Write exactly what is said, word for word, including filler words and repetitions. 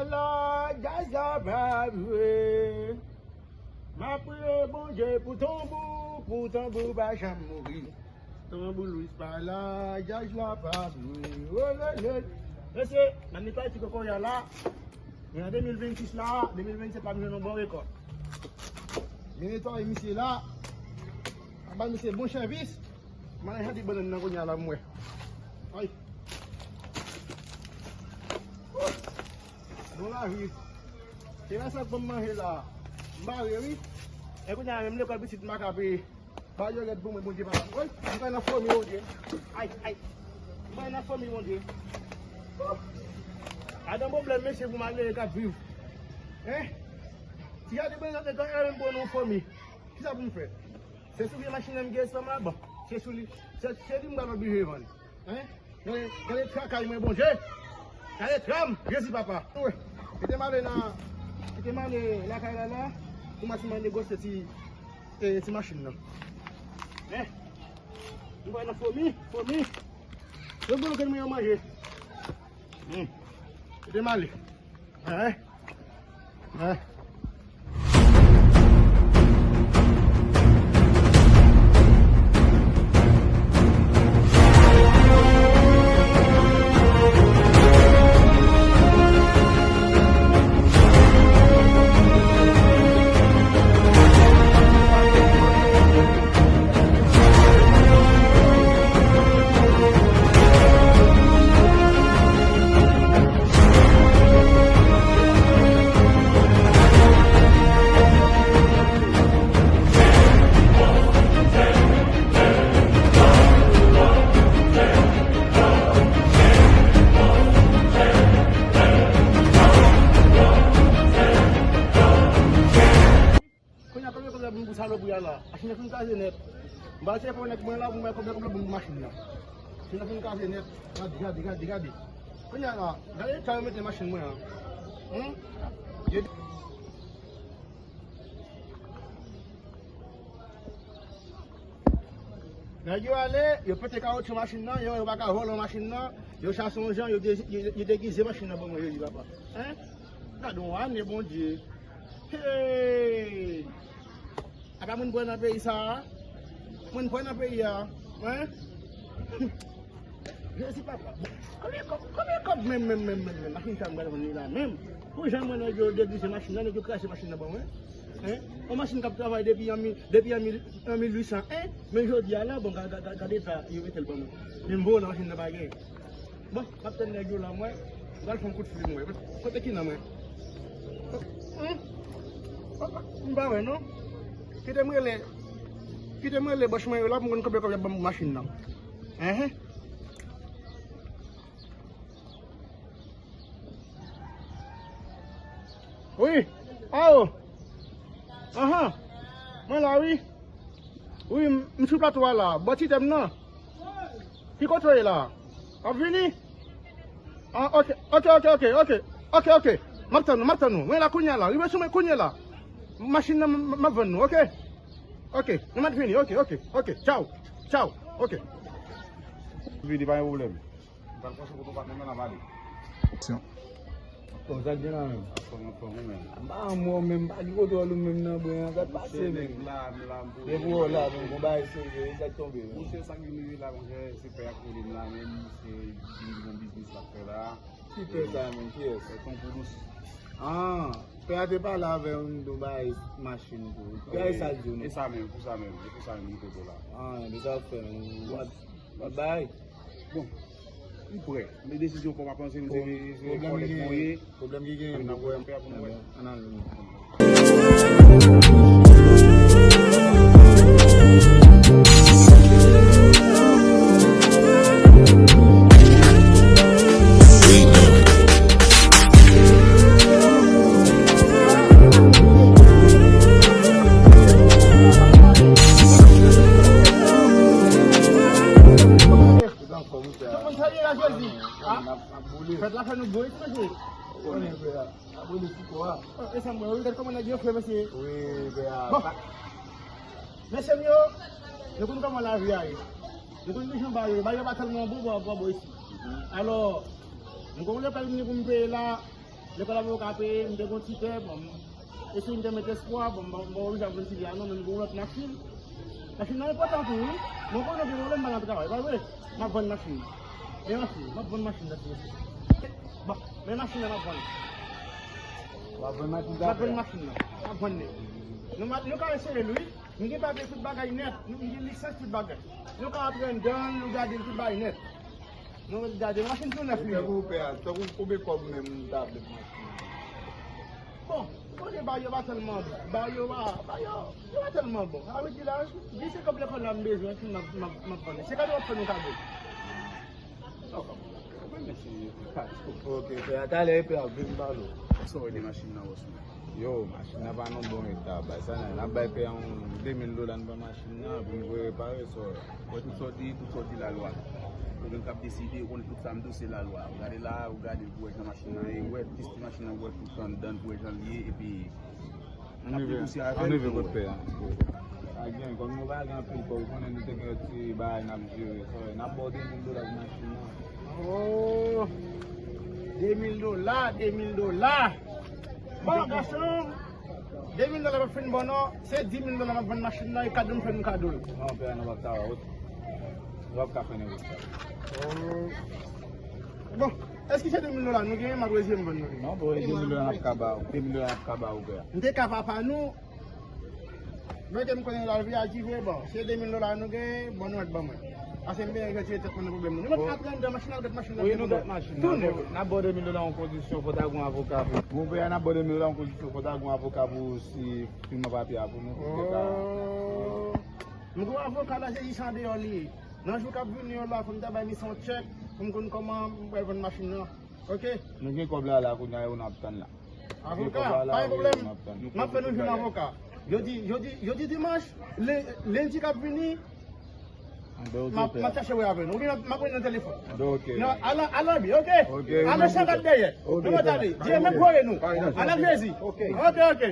La, djaz la pa vre. M ap priye Bondye pou Tanbou, pou Tanbou pa janm mouri. Tanbou Lwis pa la, djaz la pa vre. Olele. Mesye, nan netway ti kokoya la, men an de mil vennsis la, de mil vennsèt la, m jwenn yon bon rekòt. Men netwaye misye la, ap ba misye bon sèvis. M al achte bannann nan kounye a la, m wè. Ay. Bon lavi. Se la sa k ban m manje la. M bare wi. E kounye a menm lekòl pitit m pa ka peye. Ba yo rèd pou mwen, Bondye papa. Woy, m pral nan fomi, Bondye. Ay, ay. M pral nan fomi, Bondye. Oh. Adan pwoblèm mesye pou malere k ap viv. Hein? Si gade mwen nan tèt la, menm pou nou fomi. Kisa pou m fè? Se sou vye machin nan m gen espanm la, bon. Se sou li, se, se li m pral oblije vann. Hein? Gade, gade trakay mwen, Bondye. Gade tram, Jezi papa. Wi. Kite m ale nan, kite m ale lakay la la, pou m al negosye ti, eh, ti machin nan. Hein? M pral nan fomi, fomi. Yo bloke mwen yo manje. Hmm. Kite m ale. Hein? Hein? Kounye a, konbyen kòb l ap ban m pou salopri a la? Machin nan fin kraze nèt. M pral chèche yon nèg mwen la pou m wè konbyen kòb l ap ban m pou machin nan. Machin nan fin kraze nèt. Gade, gade, gade, gade. Kounye a la, gade eta yo mete machin mwen an. Hum? Yo Nèg yo ale, yo pete kawotchou machin nan, yo, yo pa ka vòlò machin nan, yo chase yon jan, yo de-, yo, yo degize machin nan ban mwen, yo di papa. Hein? Gade yon ane, Bondye. Hey! Apa moun pran nan peyi sa a? Moun pran nan peyi a, hein? Jezi papa. Konbyen kòb, konbyen kòb menm, menm, menm, menm, menm? Machin sa m pral vann li la menm. Pou jan mwen nèg yo degize machin nan, nèg yo kraze machin nan ban mwen. Hein? Yon machin k ap travay depi an mi-, depi an mil, an mil uit san en, men jodi a la, bon, ga-, ga-, ga-, gade eta yo mete l ban mwen. Men m vòlò machin nan pa gen. Bon, m ap tann nèg yo la, mwen. M pral fè yon kout fil, mwen. Kote ki nan mwen? Hmm? M pa wè, non. Kite m rele, kite m rele bòs mwen yo la pou m konn konbyen kòb y ap ban m pou machin nan. Enhen. Wi. Awo. Anhan. Mwen la, wi. Wi, m, m sou plato a la. Bò ti tè m nan. Ki kote w ye la? W ap vini? Ah, ok, ok, ok, ok, ok. Ok, ok. M ap tann ou, m ap tann ou. Mwen la kounye a la. Rive sou mwen kounye a la. Machin nan, m, m, m ap vann nou, ok? Ok. Nou mèt vini, ok, ok, ok. Tchaw. Tchaw. Ok. Vini, pa gen pwoblèm. M pral pase kote w pa konn nan pale. Aksyon. Bon, sa k gen la menm? Anfòm, anfòm, ou menm? M pa anmò menm, pa gen kontwòl ou menm nan bwen an, sa k pase menm? Nèg la, m la, m pou... Depi w la, menm, bon bagay serye, sa k tonbe menm? Monchè, sa k vin rive la, monchè, se pè a k rele m la menm, se li gen yon biznis l ap fè la. Ki pè sa menm, kiyès? Pè Ton Poulous. Ah, pè a te pale avè m de yon bagay machin tou. Ki bagay sa l di w non? E sa menm, pou sa menm, e pou sa menm m kote w la. Ah, de sa w fè menm. Bye bye. Bon, m prè. Men desizyon fò w ap pran, se m se, se kòlèg mwen ye. Pwoblèm ki genyen, n ap wè. Ann al. Tout moun salye la, Jezi. Ah, fèt la fè nou gwo isi, mesye. Konnen, frè. Abone sou kò a. Oh, e sa mwen, wi, gad kòman nèg yo fè, mesye. Wi, frè. Bon. Mesye m yo, nou konn kòman lavi a ye. Nou konn kijan ba yo, ba yo pa tèlman bon bò, bò, bò isi. Alò, nou konn lè pral vini pou m peye la, Lekòl avoka peye, m te gon titè, bon, eseye m te met espwa, bon, m pa oblije ap vann titè a non, men m gon lòt machin. Machin nan enpòtan tou, wi. Mwen konnen gen pwoblèm, m pa nan travay, pa vre? M ap vann machin nan. Men machin, m ap vann machin nan, ti mesye. Bon, men machin nan m ap vann. W ap vann machin nan? M ap vann machin nan. M ap vann li. Nou, nou ka eseye l, wi. M gen papye tout bagay nèt. M gen lisans tout bagay. Nou ka aprann dan l, nou gade l tout bagay nèt. Nou gade machin tou nèf li ye. Tankou pè a, tankou konbyen kòb menm m ta vle pou machin nan? Bon, kote ba yo pa tèlman, ba yo pa, ba yo, yo pa tèlman bon. Sa vle di la, di se kòb lekòl la m bezwen, epi m ap, m ap, m ap vann li. Se kado w ap fè nou kado. Ok, pè a, talè, pè a, vin pale w. Èske w wè de machin nan wòs mwen? Yo, machin nan pa nan bon eta, bay sa nan, n ap bay pè a yon de mil dola, n ban machin nan, pou n voye repare, sa w wè. Wè tout sa w di, tout sa w di lalwa. Ou menm k ap deside, ou konnen tout sa m di w se lalwa. Ou gade la, ou gade pou wè jan machin nan ye, ou wè plis ti machin nan, ou wè tout anndan, pou wè jan l ye, epi Ann rive, ann rive kot pè a. Pa gen, kòm nou pa gen anpil kòb, ou konnen nou te gen yon ti bagay n ap jere. So, n ap ba w de mil dola pou machin nan. Oh! De mil dola, de mil dola. Bon, gason, de mil dola pa fin bon non. Se di mil dola m ap vann machin nan e kado m fè nou kado l. Non, pè a, nou p ap ka wè. Nou p ap ka fè negosye. Oh. Bon, èske se de mil dola nou genyen, m ap rezi m vann nou li? Non, bro, e de mil dola n ap ka ba w. De mil dola n ap ka ba w, pè a. M te ka pa pa nou, men ke m konnen lavi a rive, bon, se de mil dola nou genyen, bon, nou mèt ban mwen. Paske m benyen retire tèt mwen nan pwoblèm nou. Nou mèt aprann de machin nan, gèt machin nan. Wi, nou gèt machin nan. N ap ba w de mil dola an kondisyon, fò ta gen yon avoka pou. Bon, pè a, n ap ba w de mil dola an kondisyon, fò ta gen yon avoka pou si filman papye a pou nou, pou te ka. Oh. M gen yon avoka la, se jis andeyò li ye. Nan jou k ap vini yo la, fò m ta bay misye yon tchèk pou m konn kòman m pral vann machin nan. Ok? Nou gen kòb la, la, kounye a, yo n ap tann la. Avoka, pa gen pwoblèm. M ap fè nou jwenn avoka. Jodi, jodi, jodi dimanch, len-, lendi k ap vini, m ap, m ap chache wè avè nou. Oubyen m ap wè nan telefòn. Ok. Non, ala, ala bi, ok? Ok. Ala chan gad dèyè. Ok. Nou mèt ale. Dye menm voye nou. Ala Jezi. Ok. Ok, ok.